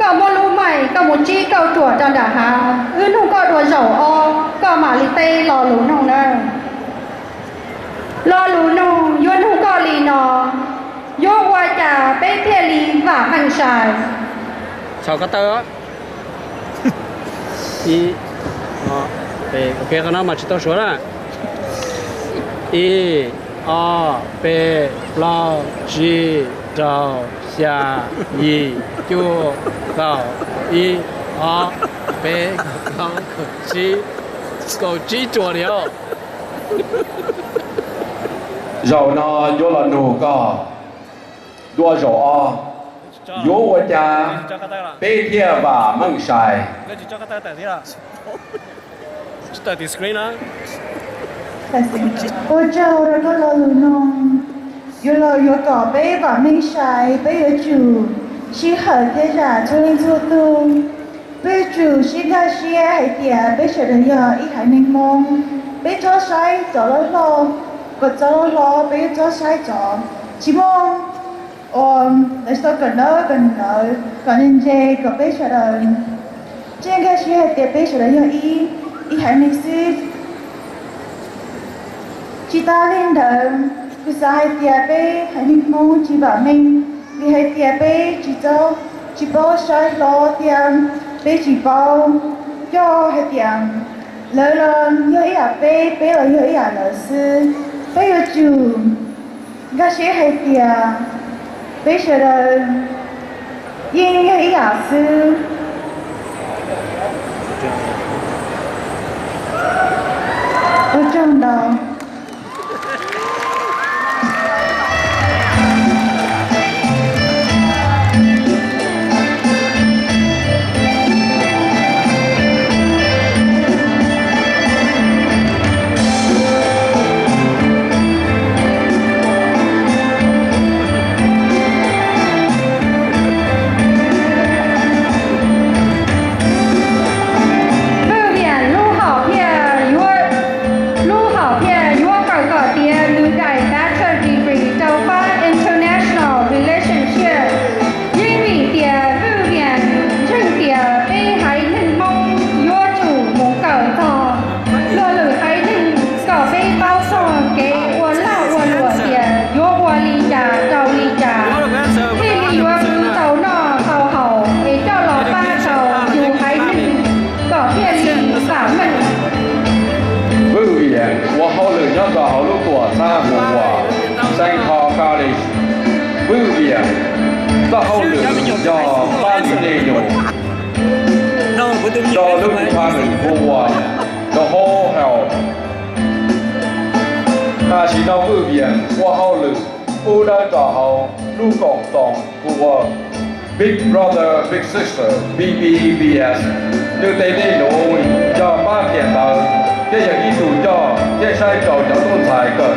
Koj muab lub maim koj mus tsib kauj ruam rau nram hav, wb nug koj dua zaum ob koj mam li teb lo lus nug nawb. Lo lus nug yuav nug koj li no: yuav ua cas peb thiaj li vam meej sai? Txhos ko taw. Ib, ob, peb, ok, qhov no mas tsis tau suav na. Ib, ob, peb, plaub, tsib, rau, xya, yim, cuaj, kaum, ib, ob, peb, kaum plaub, kaum tsib, kaum tsib ruam li os. Zaum no yuav los nug koj dua zaum ob, yuav ua cas peb thiaj vam meej sai? Ua tsaug rau koj lo lus nug. Yuav los yuav kom peb vam meej sai, peb yuav tsum sij hawm thiab zam txhua leej txhua tug. Peb yuav tsum sib nkag siab hais tias peb sawv daws yog ib haiv neeg Hmoob, peb txhob saib tsov loj hlob, kom tsov loj hlob, peb yuav txhob saib tsov. Tsis muaj uas lawv tsis tau kawm ntawv kawm ntawv, kom ntse ntse kom peb sawv daws thiaj nkag siab hais tias peb sawv daws yog ib, ib haiv neeg xwb. Tsis tas li ntawd, kuv xav hais tias peb haiv neeg Hmoob tsis vam meej, vim hais tias peb tsis txhob, tsis paub saib hlob thiab peb tsis paub coj hais tias lawv los yog ib yam peb, peb los yog ib yam lawv xwb. Peb yuav tsum nkag siab hais tias peb sawv daws yeej yog ib yam xwb. Ua tsaug ntau. Vwj Viam lub hom phiaj yuav, lub hom phiaj yuav kawm kom tiav nws daim Bachelor Degree rau pab International Relationship. Yeej vim tias Vwj Viam ntseeg tias peb haiv neeg Hmoob yuav tsum mus kawm txog luag lwm haiv neeg kom peb paub txog kev ua lag ua luam tias yuav ua li cas rau li cas, thiaj li yuav tau noj tau haus es coj los pab rau yus haiv neeg kom thiaj li vam meej. Vwj Viam ua hauj lwm nyob rau hauv lub tuam txhab hu ua Saint Paul College. Vwj Viam txoj hauj lwm yog pab li nej nus rau lub department hu ua the whole health. Tam sim no Vwj Viam ua hauj lwm pub dawb rau hauv lub koom txoos hu ua Big Brother Big Sister, B B B S. Nws tes dej num yog pab thiam ntawv thiab yog ib tug coj thiab saib rau cov tub ntxhais kawm